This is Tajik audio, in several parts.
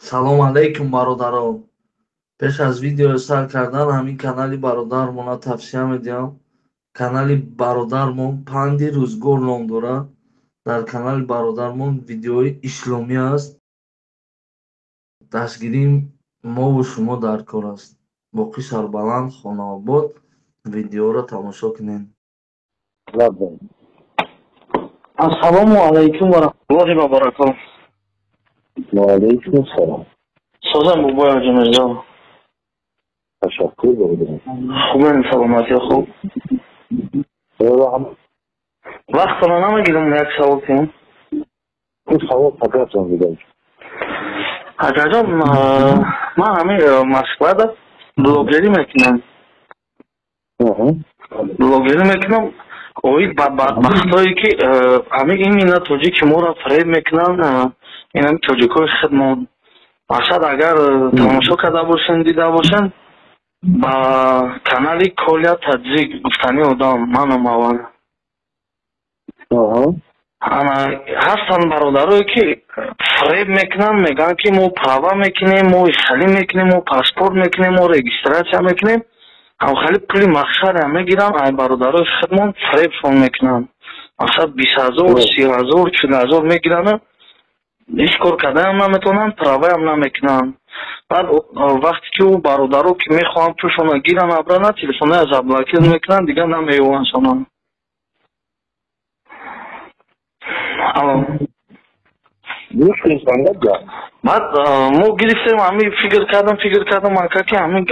Салом алейкум, бародарон. Пеш аз видео сар кардан ҳамин канали бародармона тавсия медиҳам. Канали бародармон Панди Рӯзгор ном дорад. Дар канали бародармон видеои исломӣ аст. Дастгирии мову шумо дар кор аст. Боқӣ сарбаланд, хонаобод. Видеоро тамошо кунед. Ассалому алайкум ва раҳматуллоҳи ва баракотуҳ. Ва алайкум ассалом. Созам бобои Ҳоҷи Мирзо. Ташаккур бародарам. Хубен, саломатӣ хуб. Вақтона намегирам, як савол кунам. Ин савол фақатон бидам. Акаҷон, ман ҳамин Москвада блогерӣ мекунам. Блогерӣ мекунам. Оид ба бадбахтое ки ҳамин именно тоҷики моро фиреб мекунанд, ин ҳамин тоҷикои худмон. Мақсад агар тамошо карда бошен, дида бошен, ба канали Коля Таджик гуфтани одам манам аввал. Ана ҳастанд бародарое ки фиреб мекунанд, мегӯянд ки мо права мекунем, мо исхалӣ мекунем, мо паспорт мекунем, мо регистрация мекунем. Ҳамхали пули мақсадам мегиранд, ай бародарои худмон фиребшон мекунанд. Мақсад 20 000, 30 000, 40 000 мегиранд, ҳеҷ кор кардаам наметавонанд, праваам намекунанд. Баъд вақте ки ӯ бародаро ки мехоҳанд пулшонро гиранд, абрана телефонҳоя заблокир мекунанд, дигар намеёванд шонон. Алло. Баъд мо гирифтем, ҳамин фикр кардам, ака ки ҳамин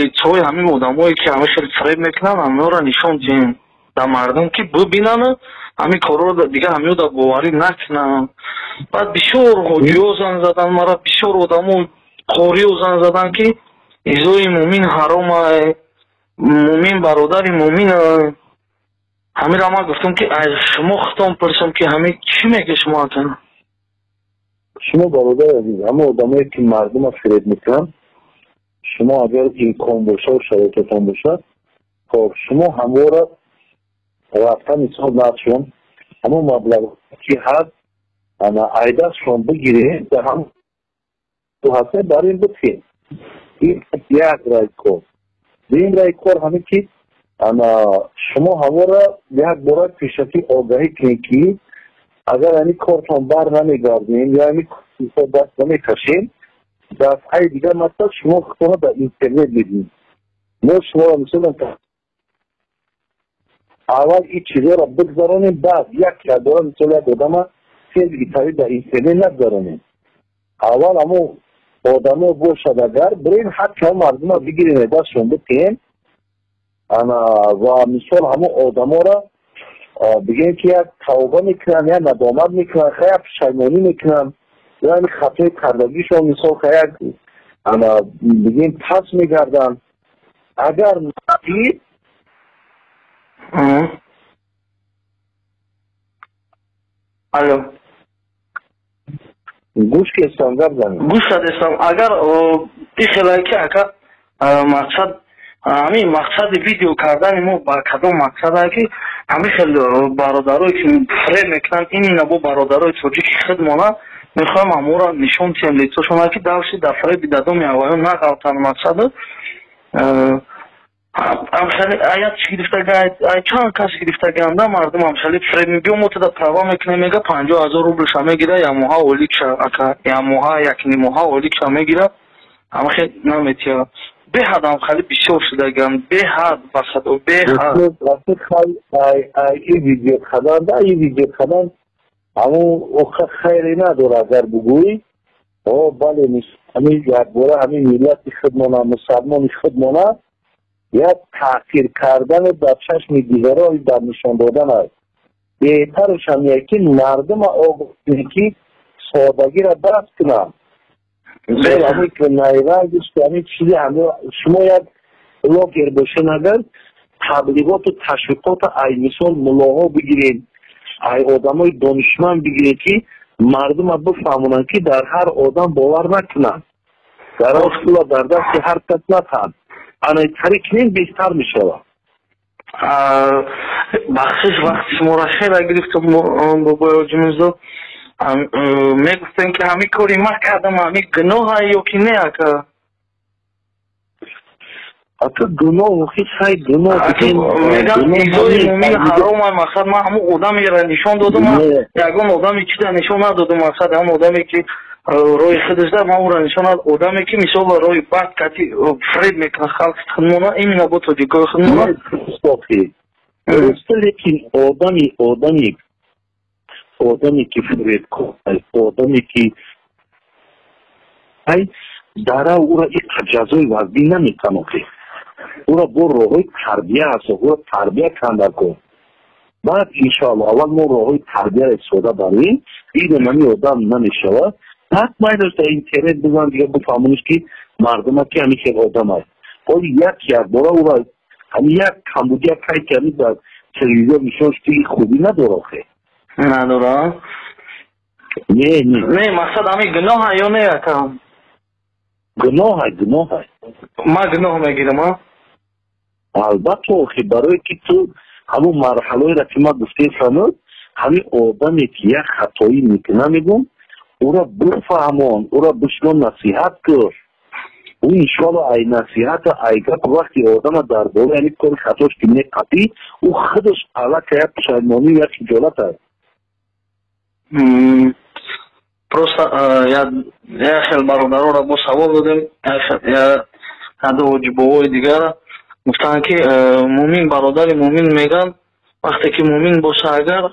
лицои ҳамин одамое ки ҳамин хеле фиреб мекунанд, ҳаминҳоро нишон диҳем дар мардум ки бибинанд, ҳамин корҳоро дигар ҳаминҳоро боварӣ накунанд. Баъд бисёр ҳоҷиҳо занг заданд мара, бисёр одамо қориҳо занг заданд ки изои мӯмин ҳаром ай, мӯмин бародари мӯмин ай. Ҳаминро ман гуфтам ки аз шумо худтон пурсам ки ҳамин чӣ мегӯед шумо ака? Шумо бародари азиз, ҳама одамое ки мардумро фиреб мекунанд, шумо агар имкон боша ва шароитатон бошад, хоб шумо ҳамвора рафта мисол надшон, ҳамон маблағ ки ҳаст, ана айдастшон бигиред, дар ҳам ҳаста барои ин битхед. Ин як рай кор. Дуюм рай кор ҳамин ки ана шумо ҳамвора як бора пешакӣ огаҳӣ кунед ки агар ҳамин кортон бар намегардем ё ҳамин мисол даст намекашем, дафъаи дигар масалан шумо худтонро дар интернет мебинед. Мо шуморо мисолан аввал ин чизҳоро бигзаронем, баъд як якбора мисол як одама селгитари дар интернет нагзаронем. Аввал ҳамон одамо бошад агар бирем ҳатто ҳамон мардумро бигирем, дастшон битем, ана ва мисол ҳамон одаморо бигем ки як тавба мекунанд, як надомат мекунанд, хай як пушаймонӣ мекунанд, ё ҳамин хатои кардагишон мисол хай як ана бигем пас мегарданд. Агар Алло. Гӯш кестам, гап занед. Гӯш кардестам. Агар бихелае ки ака мақсад ҳамин мақсади видео кардани мо ба кадом мақсадае ки ҳамин хел бародарое ки фиреб мекунанд, именно бо бародарои тоҷики худмона мехоҳем ҳамонро нишон диҳем лицошона ки давши дар фиреби дадоми аввалон нағалтанд. Мақсаду аят чӣ гирифтага, ай чанд кас гирифтаганда мардум ҳамшали фиреб мебиё, мо тада права мекунем, мега 50 000 рублша мегира, ямоҳа оликша ака, ямоҳа якнимоҳа оликша мегира, ҳамахел наметиҳад. Беҳад ҳамхали бисёр шудаган, беҳад ба худо, беҳад. Ин видео кардан, ин видео кардан ҳамон охир хайре надорад агар бигӯӣ. О бале, ҳамин якбора ҳамин миллати худмона, мусалмони худмона як таъсир кардану дар чашми дигарон дар нишон додан аст. Беҳтараш ҳам як ки мардума огоҳ кунед ки содагиро даст кунанд. Мисол ҳамин ки найрангиш ҳамин чизи ҳамин шумо як блогер бошед, агар таблиғоту ташвиқоту ай мисол муллоҳо бигиред, ай одамои донишманд бигиред ки мардума бифаҳмонанд ки дар ҳар одам бовар накунанд, дар он пула дар дасти ҳар кас натаҳанд. Ана тариқ кунед беҳтар мешавад. Бахшиш, вақти шуморо хеле гирифтам бобои Ҳоҷи Мирзо. Мегуфтем ки ҳамин кори ман кардам, ҳамин гуноҳа ё ки не, ака? Ака, гуноҳ хай гуноҳ мегам, изои мӯмин ҳаром. Мақсад, ман ҳамун одамеро нишон додам, ягон одами чида нишон надодам. Мақсад, ҳамон одаме ки роҳи худаш да, ман ӯро нишон дод. Одаме ки мисол роҳи бад кати фреб мекунад халқи худмона, именно бо тоҷикои худмона. Дуруст, лекин одаме ки фребкор, одаме ки ай дара, ӯра иқа ҷазои вазнин наметанохи. Ӯра бо роҳҳои тарбия аст, ӯра тарбия канда кун. Баъд иншоалло аввал мо роҳҳои тарбияро истифода барем, дидем ҳами одам намешавад, баъд майдаш дар интернет бизан, дига бифаҳмониш ки мардума ки ҳамин хел одам аст. Ҳоли як якбора ӯра ҳами як камбудия кай ки ҳами дар телевизор нишон шуд, ки хубӣ надора охе. Надора? Не, не. Не, мақсад, ҳамин гуноҳа ё не, ака? Гуноҳай, гуноҳай. Ман гуноҳ мегирам, а? Албатта охи, барое ки ту ҳамун марҳалаеро ки ман гуфтем фануд, ҳамин одаме ки як хатоӣ мекуна, мегум, ӯро бифаҳмон, ӯро бишно, насиҳат кун. Ӯ иншоалло ай насиҳата, ай гап, вақти одама дар бораи ҳамин кори хатош ки меқапӣ, ӯ худаш аллакай як пушаймонию як хиҷолат аст. Просто як хел бародароро бо савол додем, яду ҳоҷибовои дигар гуфтанд ки мӯмин бародари мӯмин меган, вақте ки мӯмин боша, агар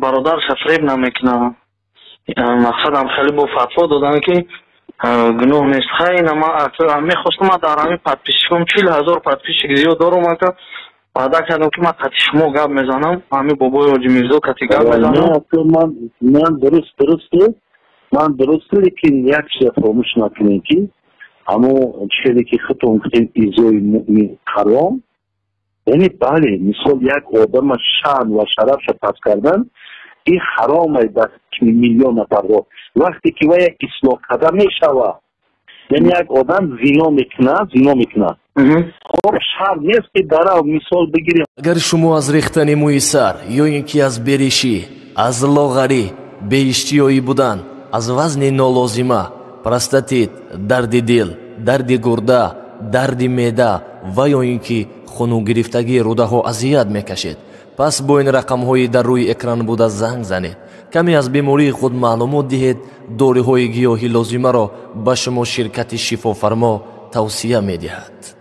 бародарша фреб намекунад. Мақсадам, хеле бо фатво доданд ки гуноҳ нест. Хай, ина ман мехостам, ман дар ҳамин подписчиком 40 000 подписчик зиёд дорум, ака. Ваъда кардам ки ман қати шумо гап мезанам, ҳамин бобои ҳоҷи Мирзо кати гап мезанам. Ман дуруст, ман дуруст, лекин як чиза фаромӯш накунем ки ҳамон чизе ки худтон гуфтем, изои мӯмин ҳаром, яъне бале, мисол, як одама шаън ва шарафша паст кардан ин ҳаром аст дар миллион нафарҳо, вақте ки вай як ислоҳ карда мешавад. Яъне як одам зино мекунад, хоб, шарт нест ки дарав, мисол бигирем. Агар шумо аз рехтани мӯи сар ё ин ки аз беришӣ, аз лоғарӣ, беиштиёӣ будан, аз вазни нолозима, простатит, дарди дил, дарди гурда, дарди меъда ва ё ин ки хунугирифтагии рӯдаҳо азият мекашед, пас бо ин рақамҳои дар рӯи экран буда занг занед, каме аз бемории худ маълумот диҳед. Доруҳои гиёҳӣ лозимаро ба шумо ширкати Шифофармо тавсия медиҳад.